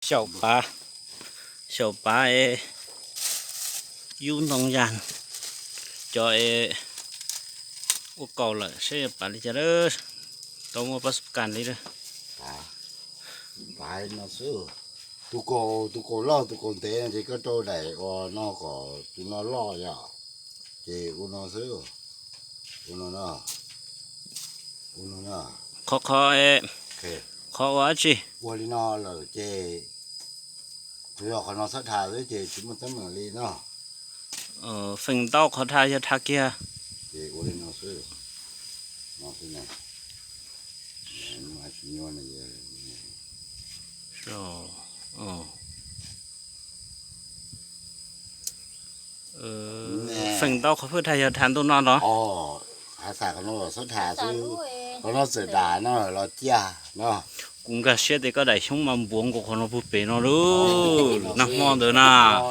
Xyaum pav, xyaum pav es yub ntoo yas, cov es ua kaus lawm seb pav li cas lawm. Tau muaj pab xub kas li lawm. Pav no xwb. Tus kaus, tus kaus loj tus kaus ntev no ces koj rau daim uas no kom tus no loj yom. Ces ua no xwb. Ua no no. Ua no no. Qhov qhov, qhov ua dab tsi? Ua li no lawm ces tsuas yog qhov no txhob dhas xwb ces tsis muaj teeb meem li no. Feem ntau qhov dhas yog dhas kiag. Ces ua li no xwb. No xwb ne. Tsis nyuaj ne. Feem ntau qhov pheej dhas yog dhas ntu no los? Hav xas qhov no los txhob dhas xwb, qhov no txawm dam no los ciaj no. Kuv nkag siab tias koj daim xyoob mas npuav nkaus qhov no puag pem no lauj, nag hmo ntawd na.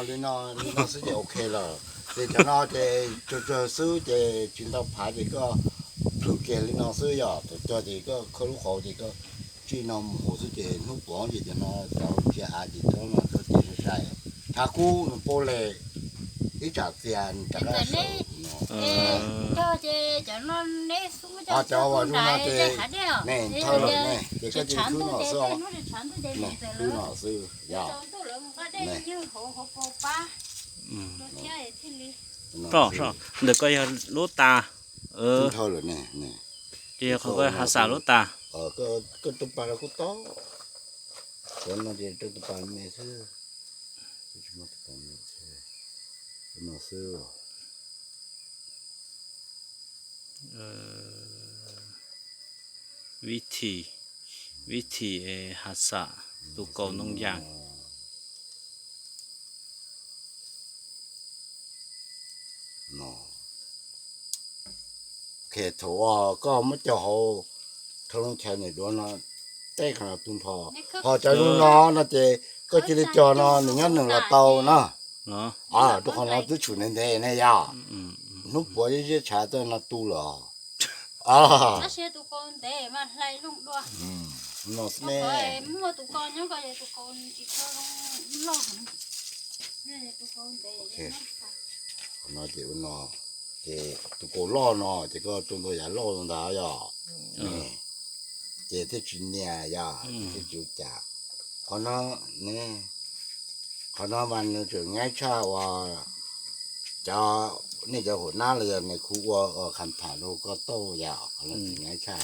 Li no, li no xwb ces ok lawm. Ces cov no ces tsawg tsawg xwb ces tsis ntau phav ces koj plhws kiag li no xwb yom. Thaum cog ces koj khawb lub qhov ces koj tsij no mus hauv xwb ces hnub puav ces cov no tau ntsia av ces rov no rov cia sai sai. Thav kub nws pau les ib tsam txias nws rov qab sawv no. Cov uas zoo no ces ne nthawj lawm ne ces koj cia li khwb no xwb os. Ne khwb no xwb yom. Ntawm koj yog lub tas. Nthawj lawm ne. Ces yog qhov koj hav xas lub tas. Koj rau pas los kuj tau. Cov no ces rau tus pas me xwb. Tsis muaj tus pas me xwb. Tus no xwb. Vib thim, vib thim hav xas, tus kaus ntoo yas. Thaum uas koj muab cog hauv thaj lub chaw nim duav no, tej qhov no tu nrho. Ho cov zoo no no ces koj cia li cog no nws nyob nws los tau na. Rau qhov no twb tshum ntev ntev ne yom. Hnub puav ziab tshav tej no tu lawm. No xwb ne. Qhov no ces ua no, ces tus kaus loj no ces koj rau ntau yam loj ntawd yom. Ces thiaj tsis nias yom, thiaj tsis ua cas. Qhov no ne, qhov no mas nws tseem nyab tshaj uas cov, nej cov hua nab los yog nws khu ua qhov tham rau koj tauj yom, qhov no tseem nyab tshaj.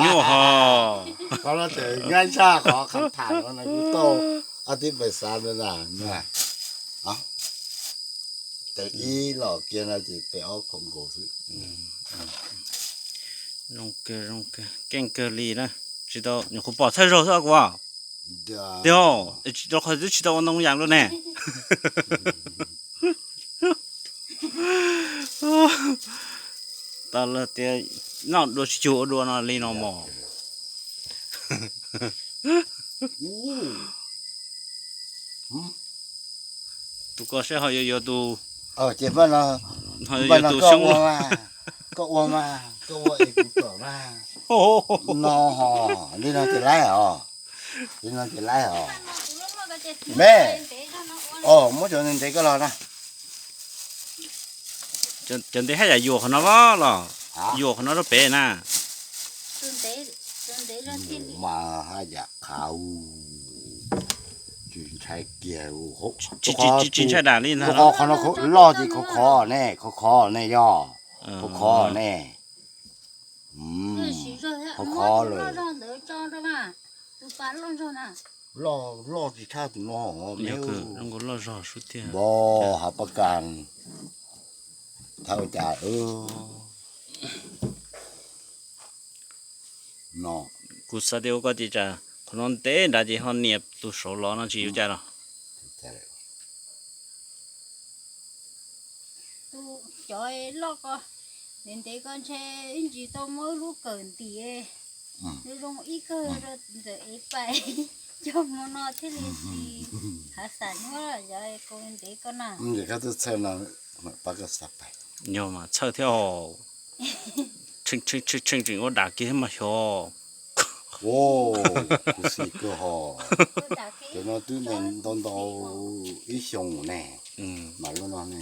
Nyuaj ho. Qhov no tseem nyab tshaj qhov qhov tham no nws khu tauj ob tib pais xav ntawd na. Tes ib los kiag no ces tes ob khoom nkaus xwb. Zoo kawg, zoo kawg, keej kawg li na. Tsis tau nyuam qhuav pom txhawj zaug xwb kuv. Tiag, tsis tau qhov twb tsis tau ua ntoo yas luaj ne. Tau lawm tias noj dua tsis cuag ua dua no li no mog. Tus ko seb ho yuav yuav tus, ces ho yuav yuav tus xyoob. Koj ua mas, koj ua es kuv tom mas. No ho, li no ces laib os. Li no ces laib os. Me, muab cov ntev ntev koj los na. Cov ntev haj yam yuam qhov no los, yuam qhov no rau pem na. Mas haj yam qhav u, tsis ntshai kiag u. Tsis ntshai dam li ntag. Qhov no loj ces khov khov ne, khov khov ne yog, khov khov ne. Khov khov lawm. Loj, loj tsis tshaj tus no. Loj zog sub tiag. Npog hav pab kas. Thaj ua cas no. Kuv xav tias ua koj ces tsam qhov no ntev nrad ces ho nias tus saud los no tsis ua cas los. Cov loj ko ntev ntev ko ntshe ib ntsis tau muab lub kawm ntim zoo zoo ib kawg rau ntawm ev pais cog hmo no thiaj li xis hav xas nyuaj cov kaus ntev ko na. Yog mas txhawj thiab os. Tseem ua dam kiag thiab mas xyov. Kuv xim kawg hos. Cov no twb ntau ntau ib xyoos ne, mas lub no ne.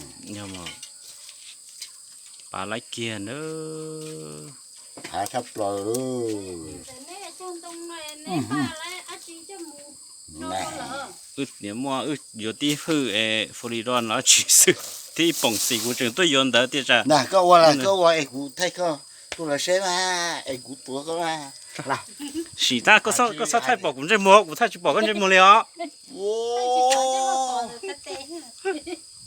Pav laiv kiag na. Hav tshaj plaws. Wb niam muaj wb yuav tib hwj es Florida no tsis xwb, tib poom xim kuv tseem tuaj yuav ntawd tiag. Koj ua, koj ua es kuv thaij koj tuaj los seb mas, es kuv tuav koj mas. Sim tab koj txhob thaij pom kuv ntsej muag, kuv thaij tsis pom koj ntsej muag li os.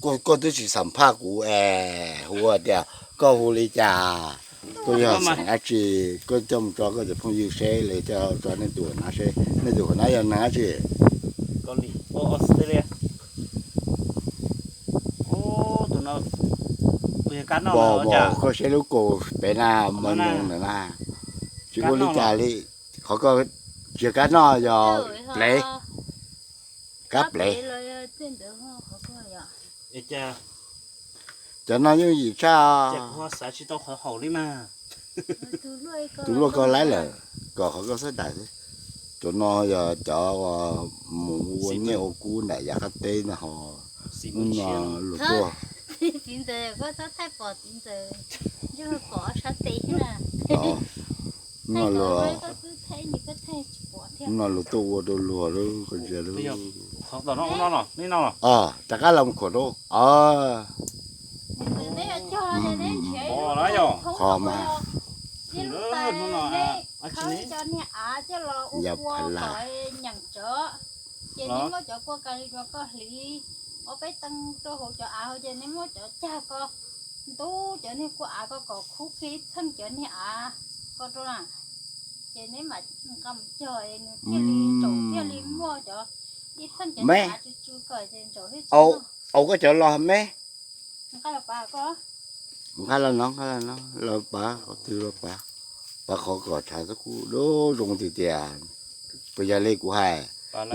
Koj twb tsis xam phaj kuv es hu tias koj hu li cas, koj yog xeem dab tsi, koj coj mus tso koj cov phooj ywg seb, los coj tso nej tus hauv na seb, nej tus hauv na yog neeg dab tsi. Koj seb lub kaus pem na, mos nyoos ntawm na, tsis ua li cas li. Qhov koj tsis yog kab noj, yog plev, kab plev. Cov no yooj yim tshaj. Tus luaj koj laib lawm, kom qhov koj xab dais xwb. Cov no yog cov mus ua nyiaj ua kub nram yav qab teb na ho. Hnub no luag tuaj, hnub no luag tuaj ua rau luag lub koj ntsia lub. Rov qab los mus khuam rau. Qhov mas yog phav las. Ces neb muab cov kua ka li rau koj hliv, ua peb teev rau hauv cov av hauv ces neb muab cov cag ko ntub cov niag kua av ko kom khub kiag ib txheej cov niag av ko rau na. Ces neb mam nqa mus cog es nws thiaj li ntsaum thiaj li muaj cov ib txheej cov niag av tsw tsw ko ces ntsaum thiaj tsis. Au, koj cov los me. Nqa los no, nqa los no, los pav qhov twg los pav, pav qhov kom tshav xub kub lub zoo tiag tias. Puas yog li kuv hais,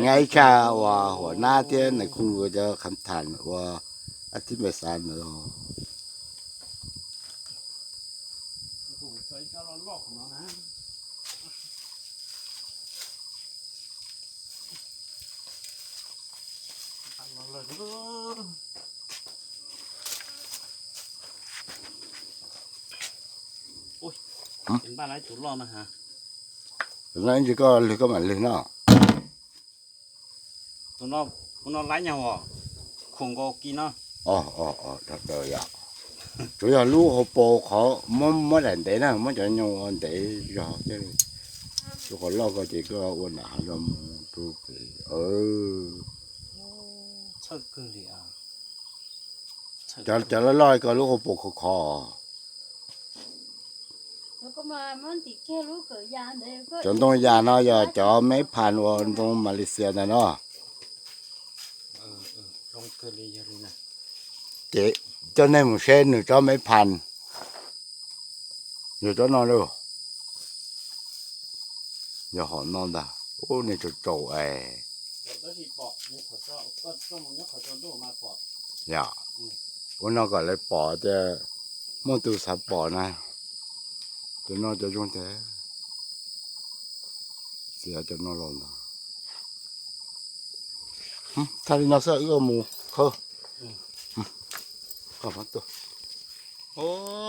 nyab ib tshaj uas huam nab thiab nais khu nkawd cov khav tham ua ab thib npais xav ntawd. Tus no ib ntsis koj lwg koj mam lwg no. Tus no laib nyag os, khuam nkaus kis no. Tsuav yog lub hauv paus qhov muab daim ntev na, muab cov nyuag ntev zog thiaj li. Lub qhov loj ko ces koj ua nram hav zoov mus rau pem. Cov loj loj ko lub hauv paus khov khov. Cov ntoo yas no yog cov meb phas uas ntoo Malaysia ntag no. Ces coj nej mus seb nws tsob meb phas. Yog tsob no lauj. Yog hom no ntag. Ub, nej tsaus tsaus es. Yog, ua no kom lawv pom tias muaj tus xav pom na. Cov no cov zoo tiag. Txiav cov no los ntag. Thaij li no xwb wb mus khawb. Koj pab tuaj.